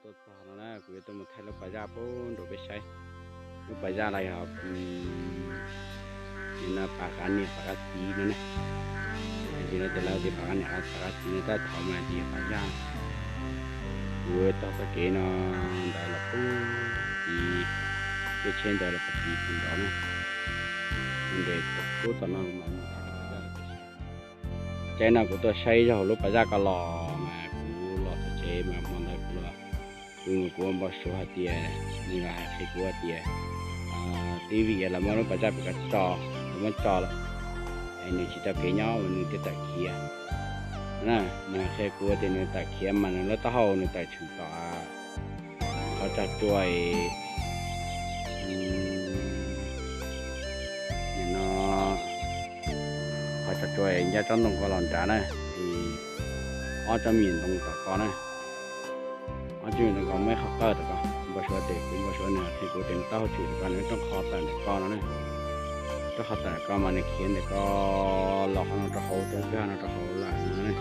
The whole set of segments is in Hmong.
Tuaj txog no na, kuv yuav tuaj mus thaij lub pas zaj pub rau peb saib. Lub pas zaj los yog, nim no pas qav niam pas qav txiv no na. Nim no ces lawv tias pas qav niam pas qav txiv no, tab thaum mas tias pas zaj. Kuv txog txoj kev no ntawd los pub txiv, tsheb ntawd los pub txiv pus nrov na. Nres pub tom no mas. Tsaib no kuv tuaj saib zog hauv lub pas zaj ko los mas kuv los txog tsev mas hmo ntawd kuv los, kuv, kuv npau suav hais tias, nws los hais qhia kuv hais tias, twb vim yog lawv muab lub pas zaj pem ko tso, lawv muab tso lawm, es nws tsis tau kev nyob mas nws thiaj tawm khiav. Nws hais qhia kuv tias nws tawm khiav mas nws lub taub hau nws tawm tshwm tom qhov tsag tsua, nim no qhov tsag tsua ncaj tsob ntoo ko los nrad na, es ob tsob me nyuam ntoo tom ko na, ob tsob me nyuam ntoo ko muaj ib qho qawj tom ko. Npau suav tias, kuv npau suav nws qhia kuv tias nws taub hau tshwm tom ko, nws lub rooj qho tawm ntawm ko no na. Rooj qho tawm ko mas nws khiav ntawm ko los qhov no rau hauv, tau nkag no rau hauv lawm no na.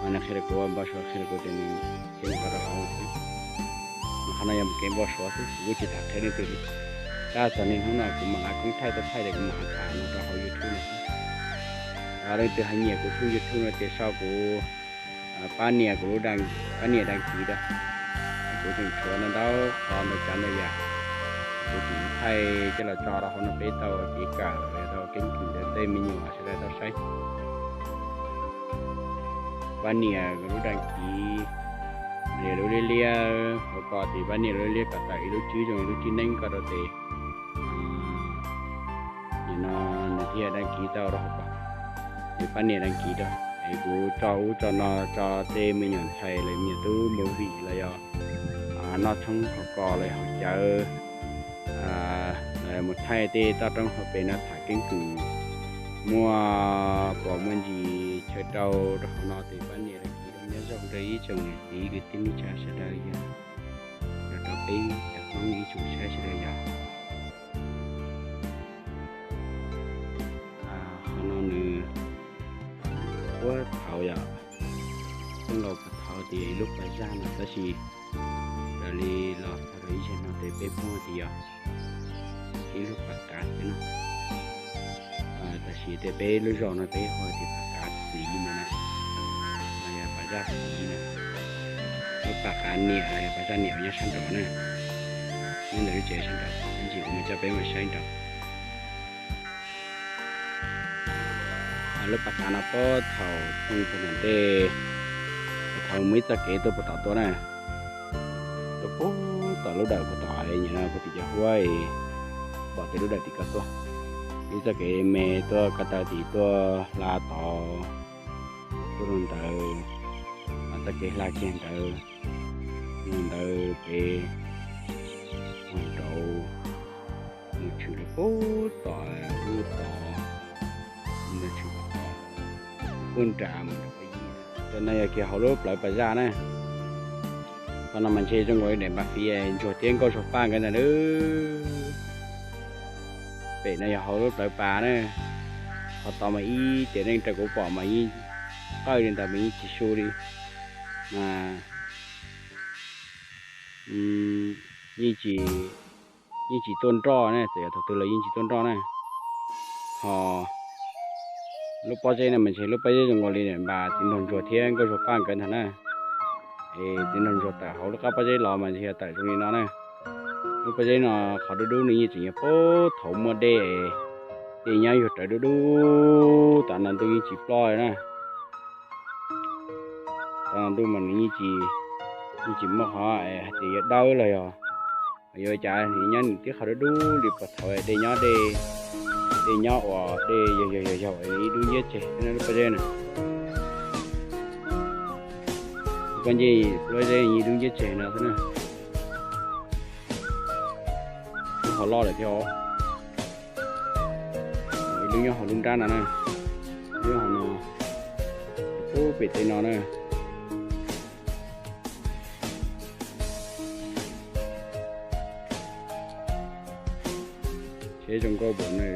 Mas nws qhia rau kuv, npau suav qhia rau kuv tias nws khiav ntawm ko rau hauv xwb. Mas qhov no yog mus kev npau suav xwb, kuv kuj tsis tham qhia leej twg li. Tab txog niaj hnub no kuv mam nqa koob thaij tuaj thaij tias kuv mam tham no rau hauv YouTube no xwb. Leej twg ho nyiam kuv tshooj YouTube no ces sau kuv pab nias kuv lub, pab nias đăng ký rau. Kuv tseem tshuav ntau ntau qhov ntau tsav ntau yam, kuv tseem thaij coj los tso rau hauv no peb tau kev kawm, tau keeb kwm rau tej me nyuam sawv daws tau saib. Pab nias kuv lub đăng ký, nias lub liab liab hauv ko ces pab nias lub liab liab kom tawm ib lub tswb zoo ib lub tswb neeb ko rau ces nim no nws thiaj đăng ký tau rau hauv ko. Es pab nias đăng ký rau, es kuv tso ub tso no tso tej me nyuam ntxhais los me nyuam tub movie los yog noj tshoob hauv ko los yog haus cawv, los mus thaij tej toj roob hauv pes no tham keeb kwm, muaj pom muaj ntsis chaw rau rau hauv no ces pab nias đăng ký rau. Nyob zoo rau ib tsoom niam txiv kwv tij neej tsa sawv daws yog, los rau peb cov Hmoob ib tsoom saib sawv daws yog. Qhov no nws puag thaum yog, puag laus puag thaum tias ib lub pas zaj no tab sis raws li los txog rau ib zaug no ces peb pheej tias yog ib lub pas kav thiab no. Tab sis tias peb lub zos no peb hu tias pas kav txiv no na, los yog pas zaj txiv na. Lub pas kav niam los yog pas zaj niam nyob sab nraud na, nyob ntawm lub tsev sab nraud, ib ntsis kuv mam coj peb mus saib nraud. Lub pas kav no puag thaum xyoo puag tom ntej, puag thaum muaj ib txoj kev tuaj puag tom tuaj na, tuaj puag tom lub dawm puag tom nim no puag tim cov huab, pom tias lub dawm tim ko tuaj, ib txoj kev me tuaj ko taw tim tuaj hla tod, tuaj rau ntawd, txoj kev hla kiag ntawd, mus ntawd pem, mus rau, mus tshwm li puag tom ub tod, mus tshwm puag nram mus rau pem. Cov no yog kiag hauv lub plawv pas zaj na. Qhov no mas ntshe zoo nkaus li daim npam fiv ntsuag thiab nkauj zuag paj nkawd ntag lauj. Pem no yog hauv lub plawv pas na. Qhov tod mas ib tiam neej raws kuv pom mas yeej qawj li ntawd mas yeej tsis su li, mas yeej tsis, yeej tsis tuaj nroj na, txawm yog thaum twg los yeej tsis tuaj nroj na. Ho lub pob zeb no mas ntshe lub pob zeb zoo nkaus li npam txiv nraug ntsuag thiab nkauj zuag paj nkawd ntag na. Es txiv nraug ntsuag tawm hauv lub qab pob zeb los mas ntshe yog tawm zoo li no na. Lub pob zeb no qhov dub dub nws yeej tseem yog puag thaum muaj dej, dej nyob yuag rawv dub dub, tom no ntuj yeej tsis ploj li na. Tom no ntuj mas nws yeej tsis, yeej tsis muaj qhov hais tias yuav dawb los yog yuav cas, nws nyob nws tib qho dub dub li puag thaum dej nyob, dej, dej nyob uas dej yaug yaug yaug yaug ib dub nciab tseg lub pob zeb na. Pob ncej, pob zeb ib dub nciab tseg no xwb na. Lub ho loj lawm thiab os. Ib lub nyob hauv lub nrab no na, lub hauv no, ub pem tej no na. Tsheb zoo nkauj npaum no.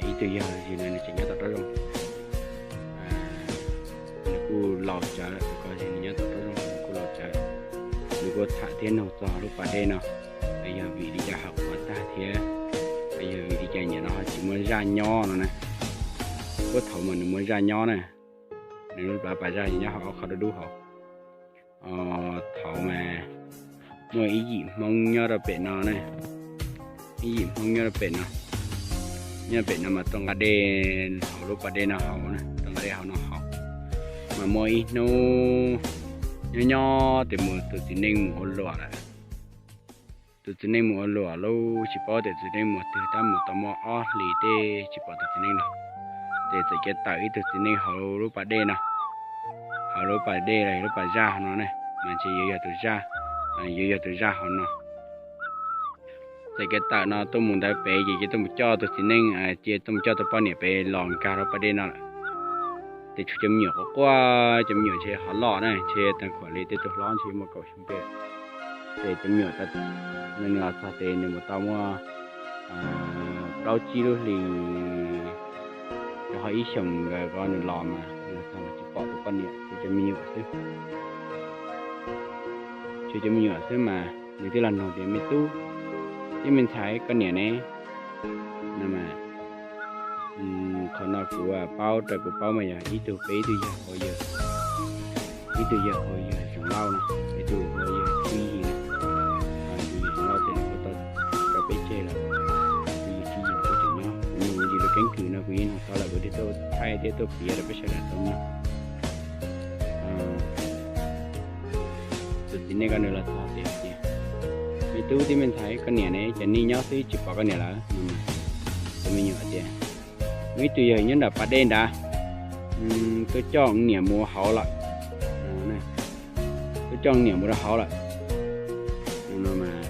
Ib tug yawg los sis nws tseem nyob tom roob zoov, nws kuj Laus tsawv lawm, rau qhov nws nyob tom toj roob nws kuj laus tsawv. Nws kuj tham thiab nug txog lub pas dej no, yog vim li cas ho qhuav tag thiab yog vim li cas nim no ho tsis muaj zaj nyob no na. Puag thaum mas nws muaj zaj nyob na, nws lub pas zaj nyob hauv ob qho dub dub hauv. Thaum mas muaj ib yim Hmoob nyob rau pem no na, ib yim Hmoob nyob rau pem no, nyob pem no mas tuaj nqa dej hauv lub pas dej no hauv, tuaj nqa dej hauv no hauv. Mas muaj ib hnub nyob nyob tes mus tus txiv neej mus ua luam lawm. Tus txiv neej mus ua luam lub, tsis paub tias tus txiv neej mus twg, tab mus tau muaj ob hlis dej tsis pom tus txiv neej no. Ces txawm cia tawm ib tug txiv neej hauv lub pas dej no, hauv lub pas dej los lub pas zaj hauv no ne, mas ntshe yuav yog tus zaj, yuav yog tus zaj hauv no. Txawm cia tawm no tuaj mus ntawd pem ces cia tuaj mus coj tus txiv neej, cia tuaj mus coj tus poj niam pem los nkag rau pas dej no lawm. Ces tshuav cov me nyuam quaj quaj, cov me nyuam ntshe ho loj na, ntshe tag khuam li tej tus hlob ntshe muaj kaum xyoo pem. Ces cov me nyuam, nws los txog ces nws mus tau muaj plaub tsib lub hlis, rau qhov ib xyoos ntawd ko nws los mas nws los txog mas tsis pom tus poj niam, tshuav cov me nyuam xwb. Tshuav cov me nyuam xwb mas nws thiaj los nug tias, me tub, tib me ntxhais, koj niam ne? No mas, qhov no kuv paub, raws kuv paub mas yog ib tug peb ib tug yawg hauv yawg, ib tug yawg hauv yawg Zoov Lauj no, ib tug hauv yawg Tswb Yig no. Tus yawg Zoov Lauj ces nws kuj tau rau peb tseg lawm, tus yawg Tswb Yig kuj tseem nyob. Kuv nug ntsis lub keeb kwm no kuv yeej nug tau lawm, kuv thiaj tuaj thaij thiab tuaj piav rau peb sawv daws tau mloog. Tus txiv neej ko nws los txog tias, me tub, tib me ntxhais, koj niam ne? Cas nej nyob xwb tsis pom koj niam lawm? Tus me nyuam tias, muaj ib tug yawg nyob nram pas dej nrad, tuaj coj niam mus hauv lawm, tuaj coj niam mus rau hauv lawm. No mas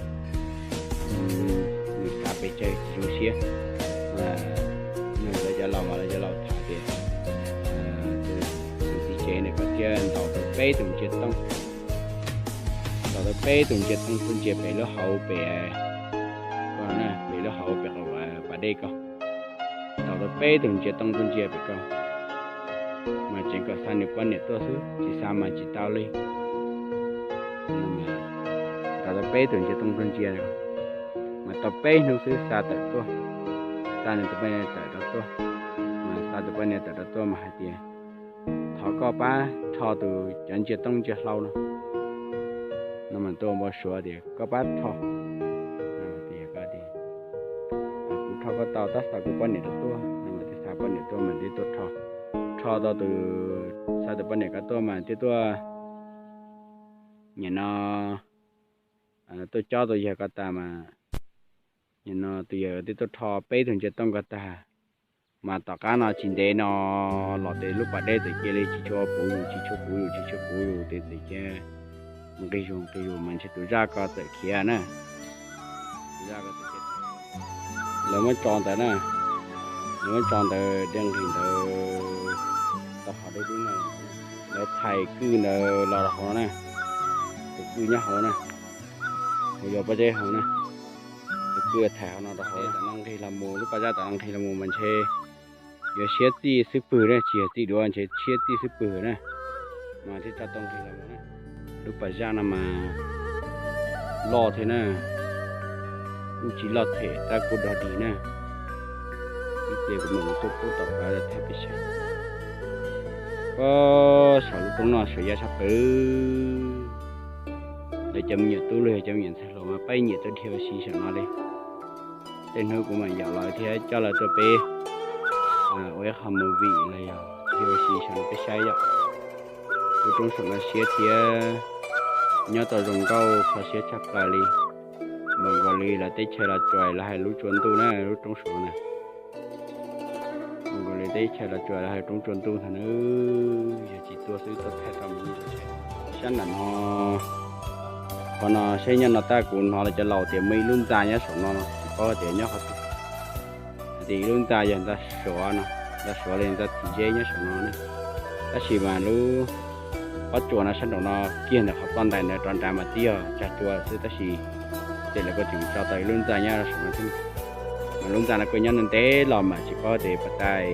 nws xav pes tsawg tsis zoo siab, nws lawv cov laus mas lawv cov laus tham tias tus txiv tsev ntawd ko thiaj ntaus tau peb tus ntsia tooj, ntaus tau peb tus ntsia tooj tuaj ntsia pem lub hauv pem, pem lub hauv pem qaum pas dej ko. Ntaus tau peb tus ntsia tooj tuaj ntsia pem ko, mas tseev kom xa nws poj niam tuaj xwb, tsis xa mas tsis tau li. Ntaus tau peb tus ntsia tooj tuaj ntsia, mas tau peb hnub xwb xa tawm tuaj, xa nws tus poj niam tawm rau tuaj. Mas xa tus poj niam tawm rau tuaj mas hais tias, thov koj pab rho tus cov ntsia tooj ntsia hlau no. No mas tuaj npau suav tias koj pab rho, kuv rho koj tau tab xa kuv poj niam rau tuaj. No mas thiaj xa poj niam tuaj mas thiaj tuaj rho, rho tau tus, xa tus poj niam ko tuaj mas thiaj tuaj, nim no tuaj cob tus yawg ko tas mas, nim no tus yawg thiaj tuaj rho peb tug ntsia tooj ko tag. Mas tom qab no tsis ntev no los ces lub pas dej txawm cia li tsis tshua puv yus, tsis tshua puv yus, tsis tshua puv yus ces txawm cia nqig zus nqig zus mas ntshe tus zaj ko txawm khiav na. Tus zaj ko txawm khiav, lawv muab tso ntawd na, lawv muab tso ntawd dej nqig ntawd tau qhov dub dub na, lawv thais kwj ntawd los rau hauv no na, tus kwj nyob hauv na, hauv yog pob zeb hauv na, tus kwj thais hauv no rau hauv. Tam no nqig los mus, lub pas zaj tam no nqig los mus mas ntshe yuav siab txij xub pwg na, tsis yog txij duav, ntshe siab txij xub pwg na, mas thiaj tso tau nqig los mus na. Lub pas zaj no mas loj thiab na, kuj tsis loj them tab kuj dog dig na. Ib pliag kuv mam li tuaj pub tom qab thaij peb saib. Puag saum lub roob no sawv yaj sab pwg, lawv cov me nyuam tub los yog cov me nyuam ntxhais hluas mas pab nyiam tuaj dhia ua si saum no li. Tej hnub kuv mam yom lawv thiab coj lawv tuaj peb ua ib qho movie los yog dhia ua si saum no peb saib yom. Lub roob saum no siab thiab nyob tau zoo nkauj kho siab tshaj plaws li. Npaum nkaus li lawv teb chaws Los Tsuas lawv hais lub tsua ntuj na, lub roob saum no na. Npaum nkaus li teb chaws Los Tsuas lawv hais roob tsua ntuj ntag na. Yog tsis tuaj xwb tuaj thaij tau me ntsis sab nram no. Qhov no saib nyob no tab kuv hnov lawv cov laus tias muaj ib lub ntxa nyob saum no, tsis paub tias nyob qhov twg. Hais tias ib lub ntxa yog ntxa suav no, ntxa suav li ntxa txiv zeb nyob saum no na. Tab sis mas lub pob tsuas no sab nraum no kiag ntawm qhov ploj ntais ntawd rov nrad mas twb yog tsag tsua xwb, tab sis ces lawv kuj tseem tso tau ib lub ntxa nyob rau saum no thiab. Mas lub ntxa no kuj nyob ntev los mas tsis paub tias puas tau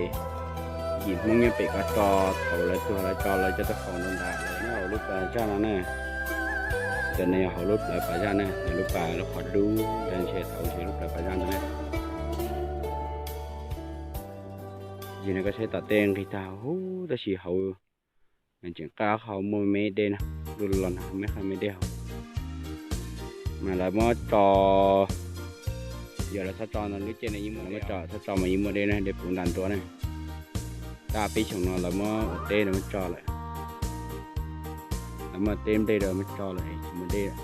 Yim Hmoob nyob pem ko tso, thaum lawv tuag lawv tso lawv cov tau faus rau nrad lawv nyob hauv lub pas zaj no na. Cov no yog hauv lub plawv pas zaj na, lub pas lub qhov dub ntawd ntshe thaum ntshe lub plawv pas zaj ntawd na. Yim no koj saib tom tej nqig tag huv, tab sis hauv tseem qab qhov muaj me dej na, lub los no me qhov me dej hauv. Mas lawv muab tso, yog lawv txhob tso no lub caij no yeej muaj, lawv muab tso txhob tso mas yeej muaj dej na, dej puv ntas ntua na. Tab peb xyoos no lawv muab ua teb lawv muab tso lawm, lawv muab teb nplej lawv muab tso lawm tsis muaj dej lawm.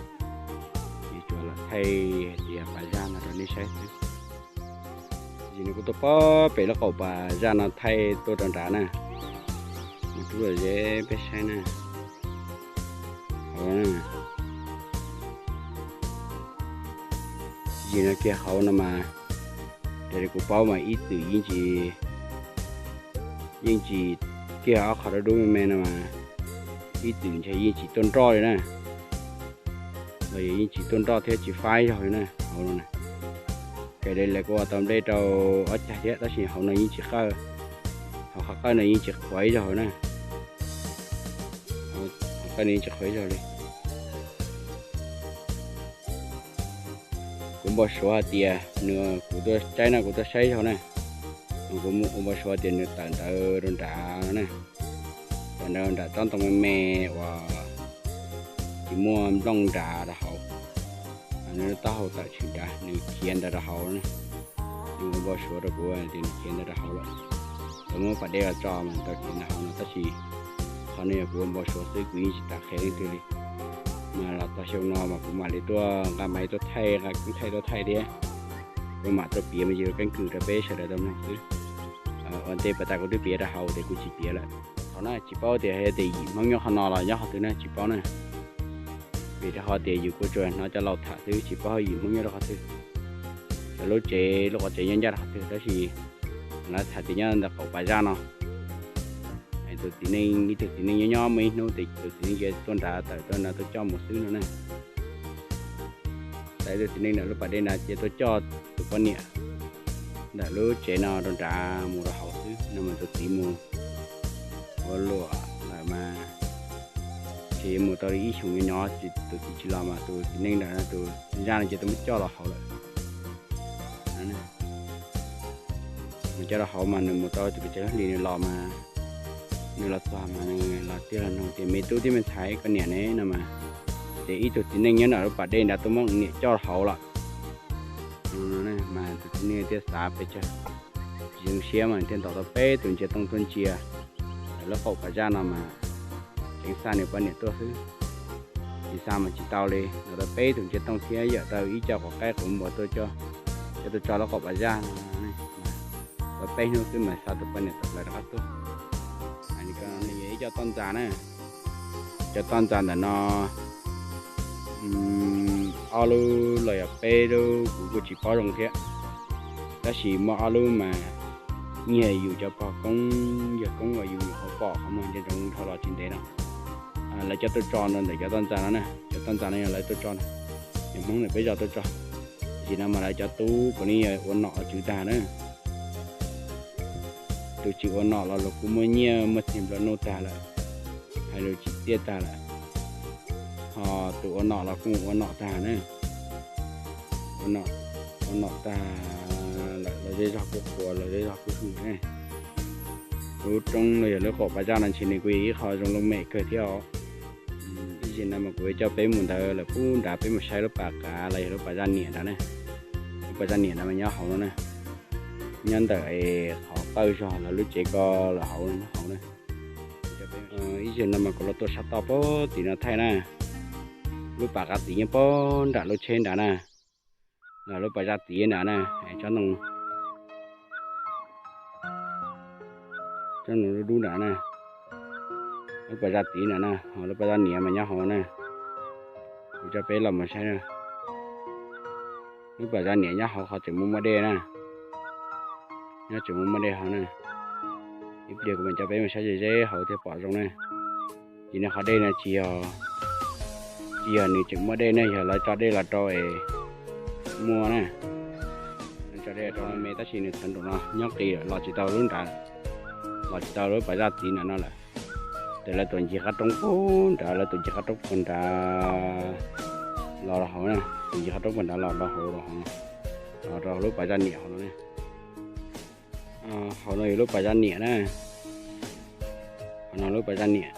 Ces tsuas los thaij hais tias pas zaj no rau nej saib xwb. Yim no kuv tuaj pem lub qaum pas zaj no thaij tuaj rau nrad na, mus rub los ze peb saib na. Hauv, yim no kiag hauv no mas, raws li kuv paub mas ib txwm yeej tsis, yeej tsis, kiag ob qho dub dub me me no mas ib txwm ntshe yeej tsis tuaj nroj li na, los yog yeej tsis tuaj nroj thiab tsis faib zog li na hauv no na. Raws li lawv kuj ua tau nplej rau ob cag thiab tab sis hauv no yeej tsis qawj, hauv qhov qawj no yeej tsis qhuav ib zaug na, hauv qawj no yeej tsis qhuav ib zaug li. Kuv npau suav hais tias nws, kuv tuaj saib no kuv tuaj saib zog na, kuv ua npau suav tias nws tawm ntawd rau nrad na, tawm ntawd rau nram tsob ntoo me me uas tsis muaj nplooj nrad rau hauv. Nws taub hau tawm tshwm nrad, nws khiav ntawd rau hauv na. Nws ua npau suav rau kuv tias nws khiav ntawd rau hauv lawm. Lawv muab pas dej los tso mas tau khiav ntawd hauv no tab sis qhov no yog kuv ua npau suav xwb, kuv yeej tsis tas qhia leej twg li. Mas los txog xyoo no mas kuv mam li tuaj nqa maiv tuaj thaij, nqa koob thaij tuaj thaij thiab. Kuv mam tuaj piav me ntsis keeb kwm rau peb sawv daws tau mloog xwb. Ua ntej pas tas kuv twb piav rau hauv tias kuv tsis piav lawm. Thaum no tsis paub tias hais tias yim Hmoob nyob qhov no los nyob qhov twg na tsis paub na. Vim rau qhov tias yus kuj tsuas hnov cov laus tham xwb tsis paub yim Hmoob nyob rau qhov twg. Lawv lub tsev lub qhov tsev nyob ncaj rau qhov twg tab sis lawv tham tias nyob ntawm qaum pas zaj no. Tus txiv neej, ib tug txiv neej nyob nyob muaj ib hnub ces tus txiv neej cia tuaj nrad, tawm tuaj nrad tuaj coj mus xwb no na. Txawm ib tug txiv neej ntawm lub pas dej nrad cia tuaj coj tus poj niam ntawm lub tsev no rau nrad mus rau hauv xwb no mas tus txiv mus ua luam lawm mas, ces mus tau li ib xyoos nyob nyob tus txiv tsis los mas tus txiv neej ntawm tus zaj no ces tuaj muab coj los hauv lawm. Mus coj los hauv mas nws mus tau tus pes tsawg hli nws los mas, nws los txog mas nws los tiag los nug tias me tub thiab me ntxhais koj niam ne no mas, ces ib tug txiv neej nyob ntawm lub pas dej nrad tuaj muab niam coj los hauv lawm. Mas tus txiv neej thiaj xav pes tsawg, tsis zoo siab mas thiaj ntaus tau peb tus ntsia tooj tuaj ntsia lub qaum pas zaj no mas tseev xa nws poj niam tuaj xwb. Tsis xa mas tsis tau li, ntaus tau peb tus ntsia tooj thiab yawm tau ib co quav qaib quav npua tuaj coj, coj tuaj tso lub qaum pas zaj no. Tau peb hnub xwb mas xa tus poj niam tawm plaws rov qab tuaj. Yog ib co toj ntxas na, cov toj ntxas ntawm no ob lub los yog peb lub kuv kuj tsis paub zoo thiab. Tab sis muaj ob lub mas nyiag yus cov pog koob yawg koob uas yus nyuam qhuav pom qhov muag ntsia ntsoov dhau los tsis ntev no. Lawv coj tuaj tso no ntawm cov toj ntxas no na, cov toj ntxas no yog lawv tuaj tso, yog Hmoob ntawm peb zos tuaj tso. Tam sim no mas lawv cov tub puav leej yog ua nom ua tswv tag na. Tus tsis ua nom los luag kuj muaj nyiaj muaj txiag nplua nuj tag lawm, hais lus tsis txiaj tag lawm. Ho tus ua nom los kuj ua nom tag na. Ua nom tag lawm los zej zog kuj qhuav los zej zog kuj hwm ne. Lub roob los yog lub qaum pas zaj no ntshe nws kuj yog ib qho zoo looj mem kawg thiab os. Ib zaug no mas kuv yuav coj peb mus ntawd lawm pub nrad peb mus saib lub pas qav los yog lub pas zaj niam nrad na. Lub pas zaj niam nrad mas nyob hauv no na, nyob ntawm qhov qawj zog lawv lub tsev ko los hauv no nyob hauv na. Ib zaug no mas kuv los tuaj sab toj pem tim no thaij na, lub pas qav txiv nyob pem nram lub tsheb nrad na, lub pas zaj txiv nrad na, tsob ntoo, tsob ntoo dub dub nrad na, lub pas zaj txiv nrad na, ho lub pas zaj niam mas nyob hauv na. Kuv coj peb los mus saib na, lub pas zaj niam nyob hauv qhov tseem muaj muaj dej na, nyob tseem muaj muaj dej hauv na. Ib pliag kuv mam coj peb mus saib ze ze hauv thiaj pom zoo na. Ces nws qhov dej no tsis yog, tsis yog nws tseem muaj dej ne, yog lawv tso dej los rau es muaj na. Lawv tso dej los rau me me tab sis nws txawv nraum no nyob qis lawm los tsis tau lub nrad lawm. Los tsis tau lub pas zaj txiv ntawm no lawm. Ces lawv tuaj ncig qab roob puag nrad, lawv tuaj ncig qab roob puag nrad los rau hauv na, tuaj ncig qab roob puag nrad los rau hauv, rau hauv, los rau lub pas zaj niam hauv no ne. Hauv no yog lub pas zaj niam na, hauv no lub pas zaj niam.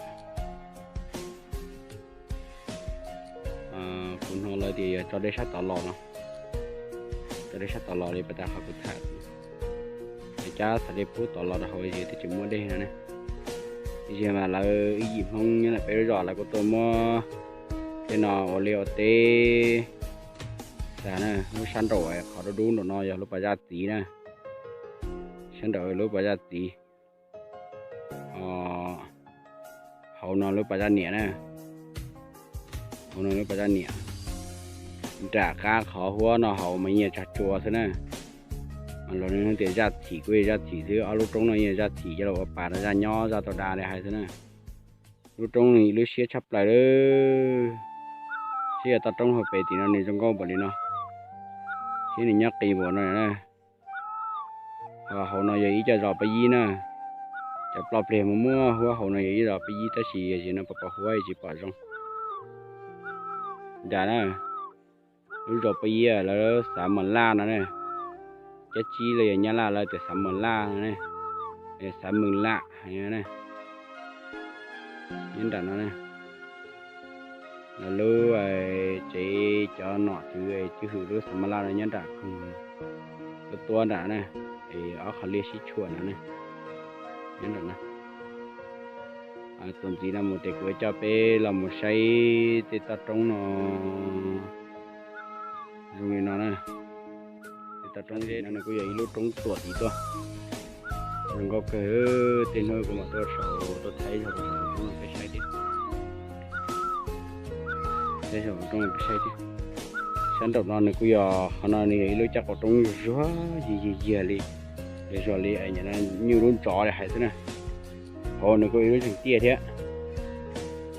Kuv hnov lawv tias yog tso dej sab tod los no, tso dej sab tod los li pas tas qhov kuv tham, cab xav dej pub tod los rau hauv twb tsis muaj dej no ne. Tiam sis mas lawv ib yim Hmoob nyob ntawm peb lub zos lawv kuj tuaj muab tej no ua liaj ua teb tas na. Lub sab nraum qhov dub dub nraum no yog lub pas zaj txiv na, sab nraum lub pas zaj txiv. Hauv no lub pas zaj niam na, hauv no lub pas zaj niam. Nram qab qhov huab no hauv mas yeej tsag tsua xwb na. Los nws tias zaj thim kuj yog zaj thim xwb, ob lub roob no yeej zaj thim coj los ua pas rau zaj nyob zaj tau da li hais xwb na. Lub roob nws lub siab tshaj plaws li. Seb yog toj roob hauv pes tim no nws zoo nkauj npaum li no, thiab nws nyob qis npaum no na. Hauv no yog ib co zos Pab Yib na. Cov ploj pliag muaj muaj huab hauv no yog ib zos Pab Yib tab sis yog no pos pos huab tsis pom zoo. Nram na, lub zos Pab Yib lawv xav Mos Laj no ne. Cab tsib los yog Nyab Laj lawv tias xav Mos Laj no ne, xav Mws Laj ne. Nyob nram no ne, lawv lub tsev cov nom tswv cwj hwm lub xav Mos Laj no nyob nram koog tuab tuab nram na, es ob qhov liaj sib tshuam no ne. Nyob nram no, txuas ntxiv no mus ces kuv coj peb los mus saib tej toj roob no zoo li no na. Tej toj roob zeb no nws kuj yog ib lub roob tuam tid tuaj. Zoo nkauj kawg, tej hnub kuv mam tuaj saum tuaj thaij zog rau saum roob no peb saib thiab. Thaij zog roob no peb saib thiab. Sab nraum no nws kuj yog, qhov no nws yog ib lub caj qaum roob zuag yig yig yig li, zuag li nyuj lub ntsov li hais xwb na. Hauv nws kuj ib lub zeeg tiaj thiab,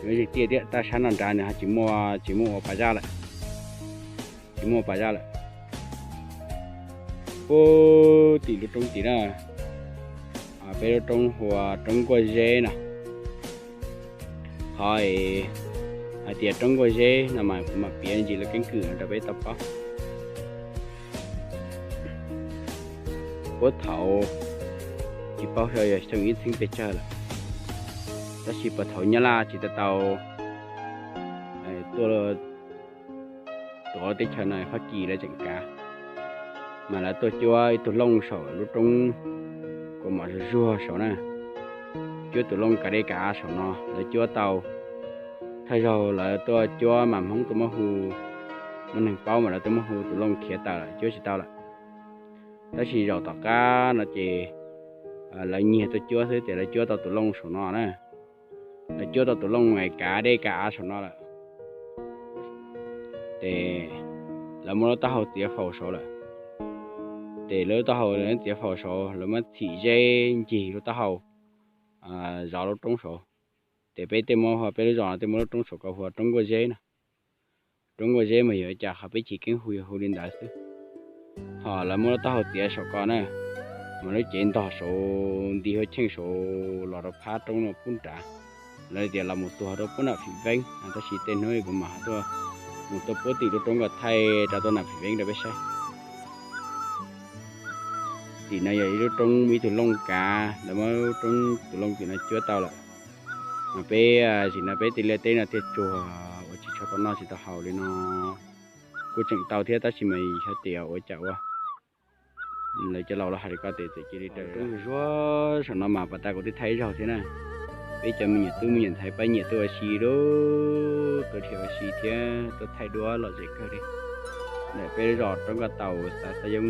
lub zeeg tiaj thiab, tab sab no nrad nws ho tsis muaj, tsis muaj ua pas zaj lawm, tsis muaj pas zaj lawm. Puag tim lub roob tid na, peb lub roob hu ua roob Nkuaj Zeb no. Qhov hais tias roob Nkuaj Zeb no mas kuv mam piav ntsis lawv keeb kwm no rau peb tau paub. Puag thaum, tsis paub xyov yog xyoo ib txhiab pes tsawg lawm, tab sis puag thaum Nyab Laj tsis tau tau tuaj tuav teb chaws no, Fab Kis lawv tseem kav, mas lawv tuaj cuab ib tug looj saum lub roob kua mom zuag zuag saud na. Cuab tus looj kav dej kav av saum no lawv cuab tau. Thawj zaug lawv tuaj cuab mas Hmoob tuaj muab hu, muaj neeg paub mas lawv tuaj muab hu tus looj khiav tawm lawm, cuab tsis tau lawm. Tab sis zaum tom qab no ces lawv nyiag tuaj cuab xwb ces lawv cuab tau tus looj saum no na. Lawv cuab tau tus looj kav dej kav av saum no lawm. Ces lawv muab lub taub hau txiav faus saud lawm. Ces lub taub hau txiav faus saud lawv muab txhim zeb ncig lub taub hau zov lub roob saud. Ces peb tej muab, peb lub zos no tej muab lub roob saud ko hu ua roob Nkuaj Zeb no. Roob Nkuaj Zeb mas yog ua cas qhov peb chiv keeb hu yog hu li ntawd xwb. Ho lawv muab lub taub hau txiav saum ko na, mas lub cev ntog saud nti hauv cheej saud los rau phab roob no pub nrad. Lawv tias los mus tuag rau pub nram Fim Veeb, tab sis tej hnub kuv mam tuaj mus tuaj puab tim lub roob ko thaij rau tuaj nram Fim Veeb rau peb saib. Tim no yog ib lub roob muaj ib tug looj kav, lawv muab lub roob tus looj tim no cuab tau lawm. Mas peb, tim no peb tej liaj teb no thiaj tsuag ua tsis tshua tau noj tsis tau haus li no. Kuj tseem tau thiab tab sis mas xyov tias ua cas ua. Lawv cov laus los hais li ko tias txawm cia li raws. Roob zuag zuag saum no mas pas tas kuv twb thaij ib zaug thiab na. Peb cov me nyuam tub me nyuam ntxhais pab nyiam tuaj ua si lub, tuaj dhia ua si thiab tuaj thaij duab lom zem kawg li. Ntawm peb lub zos roob Kaj Taus, xav Xab Yoob,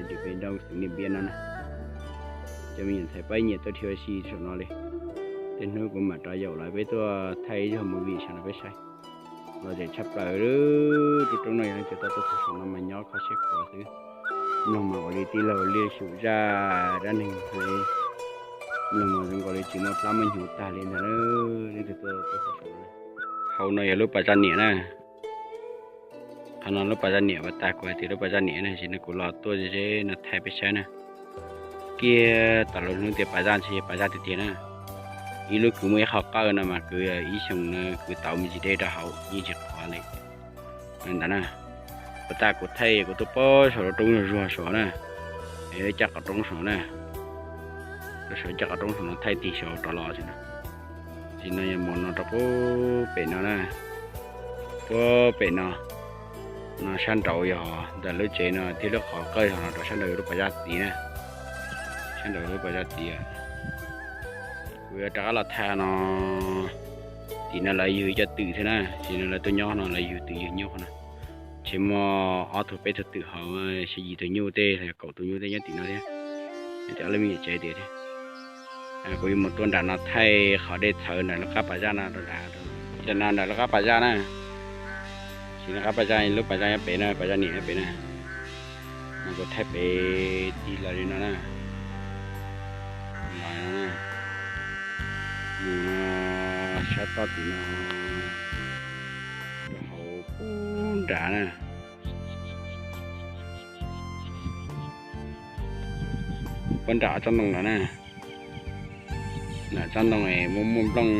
lwm pes nroo xeev Niam Npiab no na. Cov me nyuam ntxhais pab nyiam tuaj dhia ua si saum no li. Tej hnub kuv mam rov yaum lawv peb tuaj thaij ib zaug movie saum no peb saib. Lom zem tshaj plaws, lub roob no yog leej twg tau tuaj txog saum no mas nyob kho siab khuav xwb. Mloog mas ua li tij laug Liaj Xyum zaj dab neeg li, mloog mas zoo nkaus li tsis muaj plab muaj hnyuv tag li ntag. Leej twg tuaj txog saum no, hauv no yog lub pas zaj niam na. Qhov no lub pas zaj niam, pas tas kuv hais tias lub pas zaj niam na, ces nws kuv los tuaj ze no thaij peb saib na. kiag tom lub hnub tias pas zaj ntshe yog pas zaj tiag tiag na. Ib lub kwv muaj ib qho qawj no mas kwv ib xyoos no kwv tau me ntsis dej rau hauv yeej tsis qhuav li ntawd na. Puas tas kuv thaij kuv tuaj pab saum lub roob zuag zuag saum na, caj qhov roob saum na, rau saum caj qhov roob saum no thaij tig saum rov los xwb na. Tig no yog mus no rau puag pem no na, puag pem no, no sab nraud yog ntawm lub tsev no thiab lub qhov qawj no rau sab nraud yog lub pas zaj txiv na, sab nraud lub pas zaj txiv. Kuv yuav rov qab los thaij no, tim no lawv yug cov twm thiab na, tim no lawv tuaj nyob no lawv yug twm yug nyuj qhov no. Tsis muaj ob tug peb tug twm hauv, xya yim tus nyuj tej, kaum tus nyuj tej nyob tim no thiab, nyob tim ob lub me nyuam tsev tias thiab. Kuv yuav mus tuaj nram no thaij qhov dej txhawv nram lub qab pas zaj no rau nrad, tam no nram lub qab pas zaj na. Sim no qab pas zaj, lub pas zaj nyob pem na, pas zaj niam nyob pem na. No kuv thaij pem tig los li no na. Los no na, mus no sab toj tim no rau hauv puag nrad na. Puag nram tsob ntoo no na. Nram tsob ntoo muaj muaj nplooj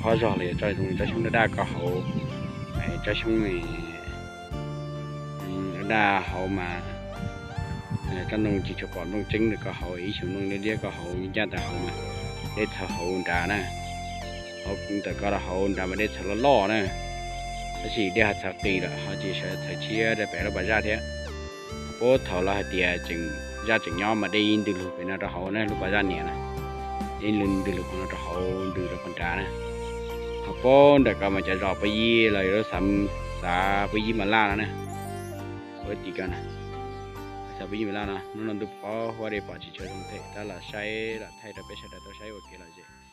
khob zog los yog tsob zoo tsob xyoob daj daj ko hauv, tsob xyoob daj daj hauv mas tsob ntoo tsis tshua pom nplooj tseeb ntawm ko hauv, ib xyoos nplooj liab liab ko hauv ncaj ntawm hauv mas dej txhawv hauv nrad na. Hauv ntawm ko rau hauv nrad mas dej txhawv loj loj na. Tab sis dej ho txhawv qis lawm ho tsis sawv txhawv tshiab rau pem lub pas zaj thiab. Puag thaum lawv hais tias tseem, zaj tseem nyob mas dej ib ntws lug pem no rau hauv na, lub pas zaj niam na, ib ntws lug qhov no rau hauv ntws rau puag nrad na. Ho puag nram ko mas cov zos Pub Yib los yog lub xav, xav Pub Yib Mas Laj no na. Puag tim ko na, xav Pub Yib Mas Laj no, hnub no ntuj pov huab dej pom tsis tshua zoo thiab, tab los saib los thaij rau peb sawv daws tau saib ua kev lom zem.